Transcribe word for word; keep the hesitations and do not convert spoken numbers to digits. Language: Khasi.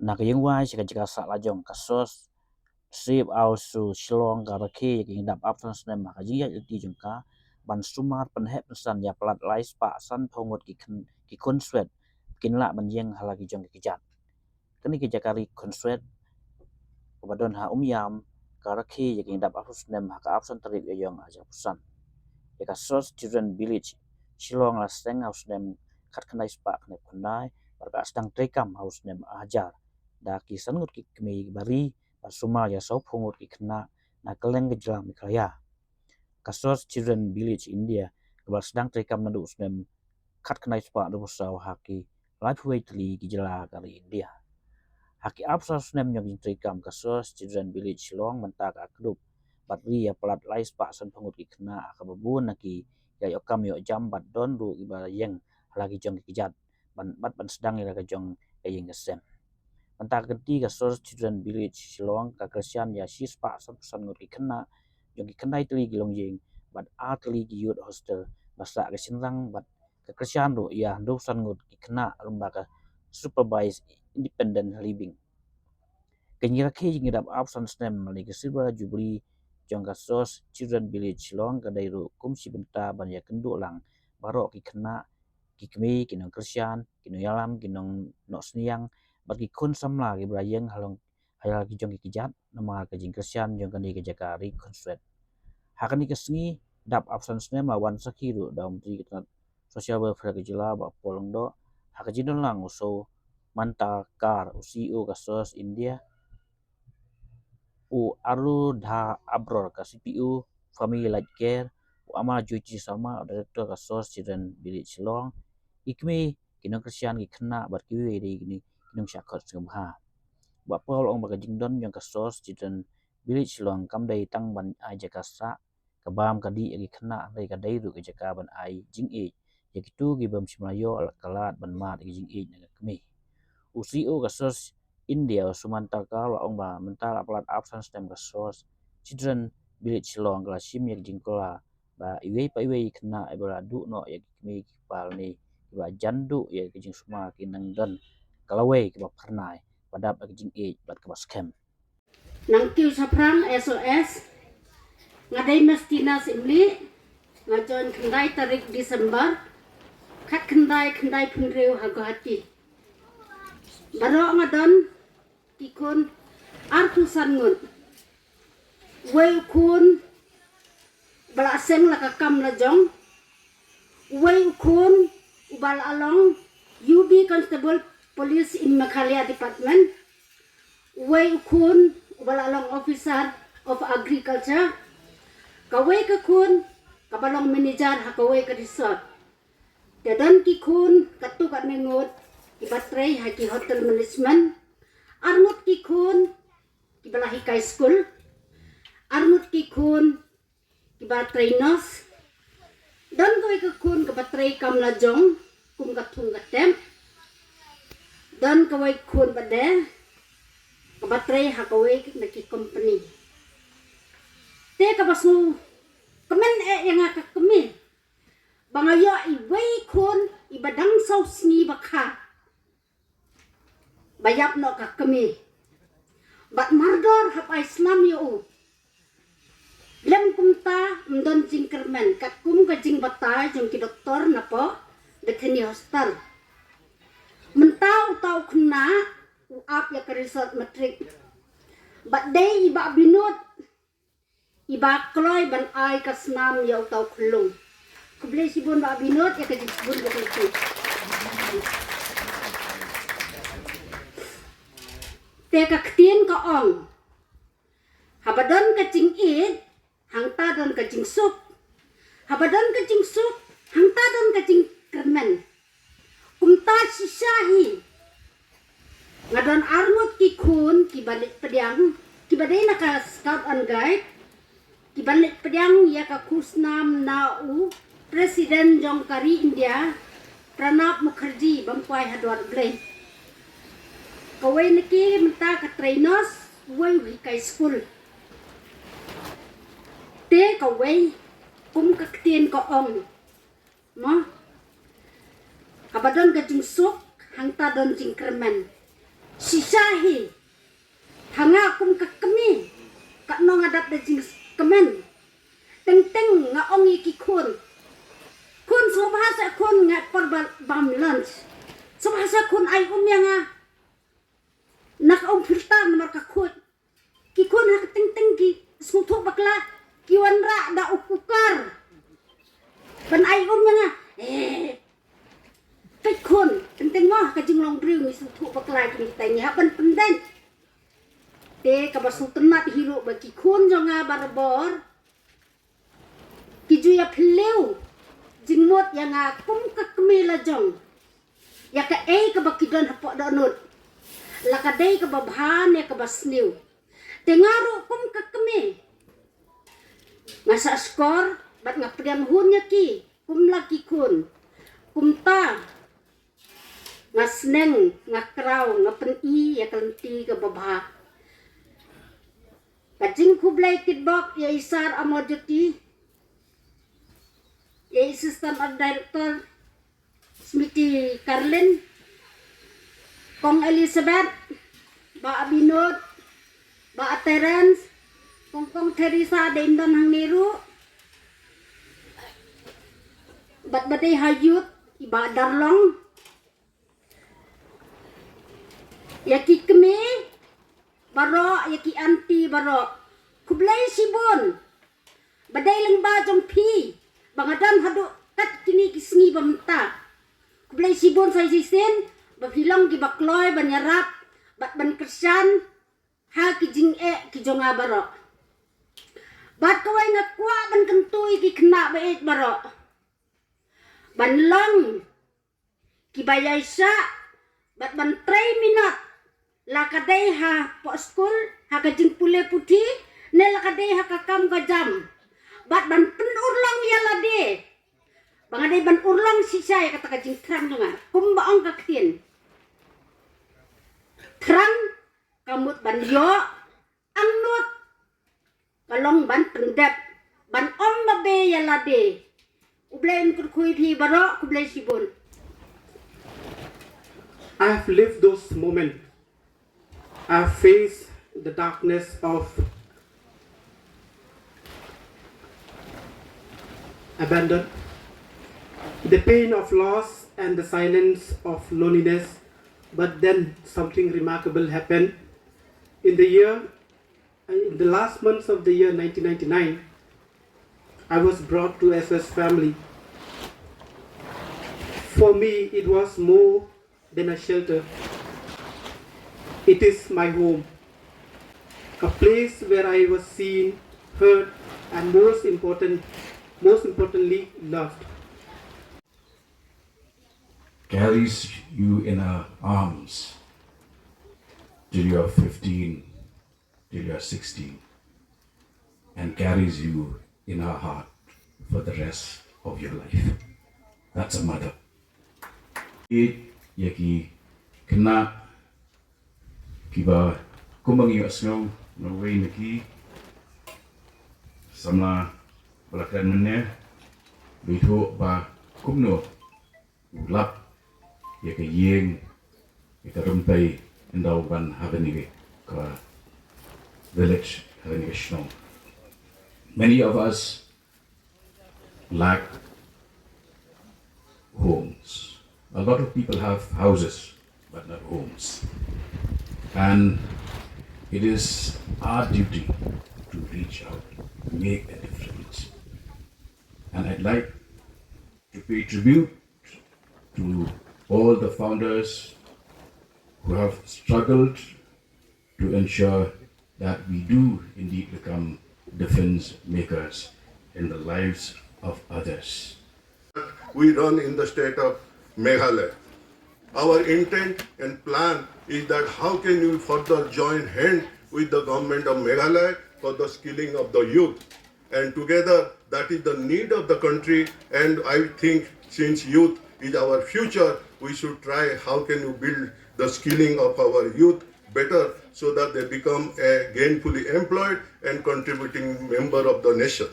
Na ka ïing wai sha ka jaka sah lajong, ka SOS Save Our Soul Shillong ka rakhe ïa ka ïing dap arphew san snem ha ka jingïaid lynti jong ka ban sumar pynheh pynsan ïa palat lai spah sanphew ngut ki khun swet kin lah ban ïeng ha la ki jong ki kjat. Kane ka jaka ri khunswet kaba don ha Umiam ka rakhe ïa ka ïing dap arphew snem ha ka arphew san tarik Ïaïong arhajar arphew san. Ïa ka SOS Children Village Shillong la seng ha u snem khatkhyndai spah khyndai phew khyndai bad ka sdang treikam ha u snem arhajar da ki san ngut ki kmie ba ri bad sumar ïa sawphew ngut ki khynnah na kylleng ka jylla Meghalaya. Ka SOS Children Village India kaba la sdang treikam naduh u snem khatkhyndai spah arphew saw ha ki laiphew wei tylli ki jylla ka ri India. Ha ki arphew saw snem jong ka jingtreikam, ka SOS Children Village Shillong mynta ka kdup bad ri ïa palat lai spah sanphew ngut ki khynnah, ha kaba bun na ki ïa ïoh kam ïoh jam bad don ruh kiba ïeng ha la ki jong ki kjat ban, bad ban sdang ïa la ka jong ka ïing ka sem. Mynta ka kynti ka SOS Children Village Shillong ka kyrshan ïa shispah sanphew san ngut ki khynnah jong ki khyndai tylli ki longïing bad ar tylli ki youth hostel ba sah ka shynrang bad ka kyrshan ruh ïa hynriewphew san ngut ki khynnah lyngba ka supervised independent living. Ka jingrakhe jingdap arphew san snem lane ka Silver Jubilee jong ka SOS Children Village Shillong ka dei ruh kum shi bynta ban ïakynduh lang baroh ki khynnah, ki kmie, ki nongkyrshan, ki nongïalam, ki nongnoh synñiang bad ki khun samla kiba la ïeng halong ha la ki jong ki kjat namar ka jingkyrshan jong kane ka jaka ri khunswet. Ha kane ka sngi dap arphew san snem la wan sakhi ruh da u Myntri ka tnat Social Welfare ka jylla Bah Paul Lyngdoh, ha ka jingdon lang u Sumanta Kar, u CEO ka SOS India, u Arudha Abror ka CPO Family Light Care, u Amar Jyoti Sharma, u Director ka SOS Children Village Shillong, ki kmie, ki nongkyrshan, ki khynnah bad kiwei de ki nongshah khot sngewbha. Bah Paul ong ba ka jingdon jong ka SOS Children Village Shillong kam dei tang ban ai jaka sah ka bam ka dih ïa ki khynnah, hynrei ka dei ruh ka jaka ban ai jingïeit ïa kito ki bym shym la ïoh ka lad ban mad ïa ka jingïeit na ka kmie. U CEO ka SOS India u Sumanta Kar la ong ba mynta la palat arphew san snem ka SOS Children Village Shillong ka la shim ïa ka jingkylla ba iwei pa iwei i khynnah iba la duh noh ïa ki kmie ki kpa lane iba la jan duh ïa ka jingsumar ki nang don ka lawei kaba phyrnai ba dap ïa ka jingïeit bad kaba skhem. Nangkiew shaphrang SOS. Nga dei Mestina Syiemlieh. Nga join khyndai tarik December khatkhyndai khyndai phew hynriew ha Guwahati. Baroh nga don ki khun arphew san ngut. Uwei u khun ba la seng la ka kam la jong. Uwei u khun uba la long UB Constable Police in Meghalaya Department. Uwei u khun uba la long Officer of Agriculture. Kawei ka khun kaba long manager ha kawei ka resort. Te don ki khun katto katne ngut kiba trei ha ki hotel management. Ar ngut ki khun kiba la hikai skul. Ar ngut ki khun kiba trei nurse. Don kawei ka khun kaba trei kam la jong kum ka thung ka tem. Don kawei khun ba de kaba trei ha kawei na ki company. Te kaba sngewkmen eh ïa nga ka kmie ba nga ïoh iwei khun iba dang saw sngi ba kha ba ïap noh ka kmie. Bad mardor hap ai snam ïa u. Lem kumta ym don jingkyrmen katkum ka jingbatai jong ki doktor napoh Bethany Hospital. Mynta uta u khynnah u ap ïa ka result matric. Bad dei i Bah Binod iba kloi ban ai ka snam ïa uta u khyllung. Khublei shibun Bah Binod ïa ka jingsbun ka jingkyrmen. Te ka ktien ka ong, haba don ka jingïeit hangta don ka jingsuk. Haba don ka jingsuk hangta don ka jingkyrmen. Kumta shisha hi nga don ar ngut ki khun kiba leit pdiang, kiba dei na ka Scout and Guide, kiba leit pdiang ïa ka khusnam na u President jong ka ri India, Pranab Mukherjee, bam kwai ha dwar Blei. Kawei na ki mynta ka trei nurse, uwei u hikai skul. Te kawei kum ka ktien ka ong, mo, haba don ka jingsuk hangta don jingkyrmen. Shisha hi, ha nga kum ka kmie, katno nga dap da jingkmen. Teng teng nga ong ïa ki khun, khun sngewbha sa khun, nga por ba bam lunch. Sngewbha sa khun ai um ïa nga na ka um filter namar ka khuid. Ki khun ha ka teng teng ki sngewthuh bakla, ki wanrah da u kukar ban ai um ïa nga. Eh, peit khun, teng teng mo ha ka jinglong briew ngi sngewthuh bakla kine kita, ngi hap ban pyndait. Te kaba sngewtynnat hi ruh ba ki khun jong nga barabor ki ju ïa phylliew jingmut ïa nga kum ka kmie la jong, ïa kaei kaba ki don hapoh dohnud, la ka dei kaba bha ne kaba sniew. Te nga ruh kum ka kmie nga sah skor bad nga pdiang hun ïa ki kum la ki khun. Kumta nga sneng, nga kraw, nga pyni ïa ka lynti kaba bha. Ka jingkhublei kitbok ïa i Sir Amarjyoti, ïa i Assistant Art Director, Smiti Karlin, Kong Elizabeth, Bah Binod, Bah Terence, Kong Kong Theresa, dei don hangne ruh. Bad ba dei ha youth, i Bah Darlong. Ïa ki kmie baroh, ïa ki aunty baroh, khublei shibun. Ba dei lyngba jong phi ba nga don haduh kat kine ki sngi ba mynta. Khublei shibun sa shisien ba phi long kiba kloi ban ïarap bad ban kyrshan ha ki jingeh ki jong nga baroh. Bad kawei nga kwah ban kyntu ïa ki khynnah ba ïeit baroh ban long kiba ïaishah bad ban trei minot, la ka dei hapoh skul, ha ka jingpule puthi, ne la ka dei ha ka kam ka jam, bad ban pynurlong ïa lade. Ba nga dei ban urlong shisha ïa kata ka jingthrang jong nga, kumba ong ka ktien, thrang ka mut ban ïoh, angnud ka long ban pyndep, ban ym babe ïa lade. U Blei un kyrkhu ïa phi baroh, khublei shibun. I have lived those moments. I have faced the darkness of abandon, the pain of loss, and the silence of loneliness. But then something remarkable happened. In the year, in the last months of the year nineteen ninety-nine, I was brought to S O S family. For me, it was more than a shelter. It is my home, a place where I was seen, heard, and most important, most importantly, loved. Carries you in her arms till you're fifteen, till you're sixteen, and carries you in her heart for the rest of your life. That's a mother. Ïeit ïa ki khynnah kiba kumba ngi ïohsngew na uwei na ki samla ba la kren mynne, ba ithuh ba kumno u lap ïa ka ïing, ïa ka rympei, ynda u wan ha kane ka village, ha kane ka shnong. Many of us lack homes. A lot of people have houses, but not homes. And it is our duty to reach out, make a difference. And I'd like to pay tribute to all the founders who have struggled to ensure that we do indeed become difference makers in the lives of others. We run in the state of Meghalaya. Our intent and plan is that how can we further join hand with the government of Meghalaya for the skilling of the youth. And together, that is the need of the country. And I think since youth is our future, we should try how can you build the skilling of our youth better so that they become a gainfully employed and contributing member of the nation.